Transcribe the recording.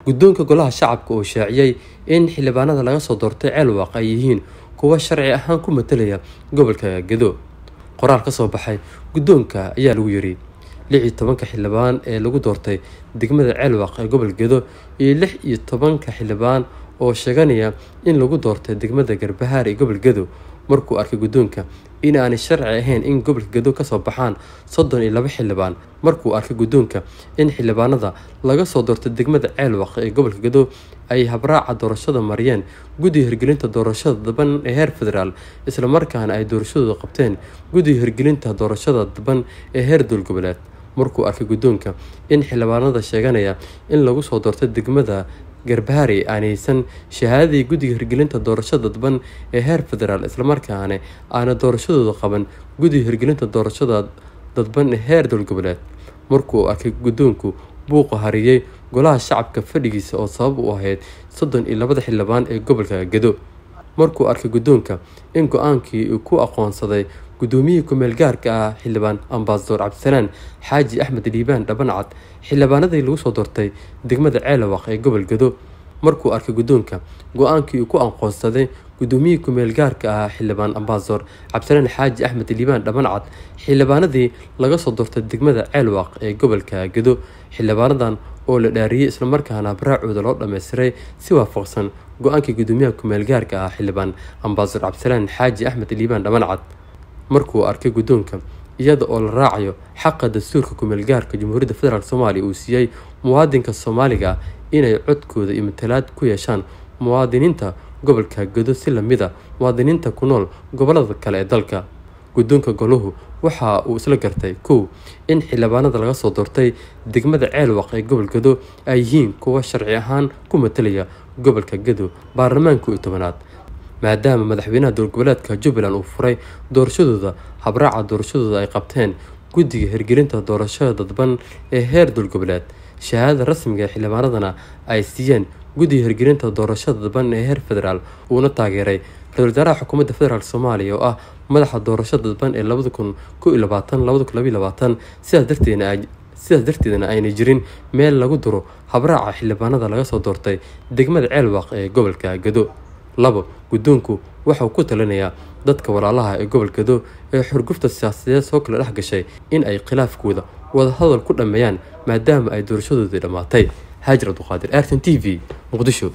Guddoonka Golaha Shacabka oo shaaciyay in xildhibaanada laga soo doortay Ceelwaaq ay yihiin kuwo sharci ahaan ku matalaya gobolka Gedo. Qoraal ka soo baxay guddoonka ayaa lagu yiri 16 xildhibaan ee lagu doortay degmada Ceelwaaq ee gobolka Gedo iyo 16 xildhibaan oo sheeganaya in lagu doortay degmada Garbahaar ee gobolka Gedo. Markuu arkay guddoonka in aanay sharci ahayn in gobolka Gedo ka soo baxaan 32 xildhibaan. Markuu arkay guddoonka in xildhibaanada laga soo doortay degmada Ceelwaaq ee gobolka Gedo ay habraaca doorashada mariyeen guddiga hirgelinta doorashada dadban ee heer federaal, isla markaana ay doorashadooda qabteen guddiga hirgelinta doorashada dadban ee heer dowlad goboleed. Markuu arkay guddoonka in xildhibaanada sheeganaya in lagu soo doortay degmada Garbahaari aanaysan shahaadadii guddiga hirgelinta doorashada dadban ee heer federaal, isla markaana aanay doorashadooda qaban guddiga hirgelinta doorashada dadban ee heer dowlad goboleed. Markuu arkay guddoonku buuqa hariyay Golaha Shacabka fadhigiisa oo sabab u ahayd 32 xildhibaan ee gobolka Gedo. Markuu arkay guddoonka in go'aankii uu ku aqoonsaday guddoomiyihii ku-meel gaarka ah xildhibaan Ambassador Cabdisalaan Xaaji Axmed Liibaan Dhabancad xildhibaanadii lagu soo doortay degmada Ceelwaaq ee gobolka Gedo. Markuu arkay guddoonka go'aankii uu ku aqoonsaday guddoomiyihii ku-meel gaarka ah xildhibaan Ambassador Cabdisalaan Xaaji Axmed Liibaan Dhabancad xildhibaanadii laga soo doortay degmada Ceelwaaq ee gobolka Gedo. Xildhibaanadan oo la dhaariyay isla markaana habraacooda loo dhammaystiray si waafaqsan go'aankii guddoomiyaha ku-meel gaarka ah xildhibaan Ambassador Cabdisalaan Xaaji Axmed Liibaan Dhabancad. Markuu arkay guddoonka iyada oo la raacayo xaqa dastuurka ku-meel gaarka Jamhuuriyadda Federaalk Soomaaliya uu siiyay muwaadinka Soomaaliga ah inay codkooda iyo matalaad ku yeeshaan muwaadiniinta gobolka Gedo si la mid ah muwaadiniinta ku nool gobollada kale ee dalka. Guddoonka goluhu waxa uu isla gartay 1 in xildhibaanada laga soo doortay degmada Ceelwaaq ee gobolka Gedo ay yihiin kuwo sharci ahaan ku matalaya gobolka Gedo baarlamaanka 10aad, maadaama madaxweynaha dowlad goboleedka Jubbaland uu furay doorashadooda habraaca doorashadooda ay qabteen guddiga hirgelinta doorashada dadban ee heer dowlad goboleed, shahaadada rasmiga ee xildhibaanadana ay siiyeen guddiga hirgelinta doorashada dadban ee heer federaal, uuna taageeray ra-iisul wasaaraha xukuumadda federaalk Soomaaliya oo ah madaxa doorashada dadban ee 2021-2022. Sidaas darteedna aanay jirin meel lagu duro habraaca xildhibaanada laga soo doortay degmada Ceelwaaq ee gobolka Gedo. 2 guddoonku waxa uu ku talinayaa dadka walaalaha ee gobolka Gedo ee xurgufta siyaasadeed soo kala dhex gashay in ay khilaafkooda wadahadal ku dhammeeyaan maadaama ay doorashadoodii dhammaatay. Haajir Abduqaadir, RTN TV, Muqdisho.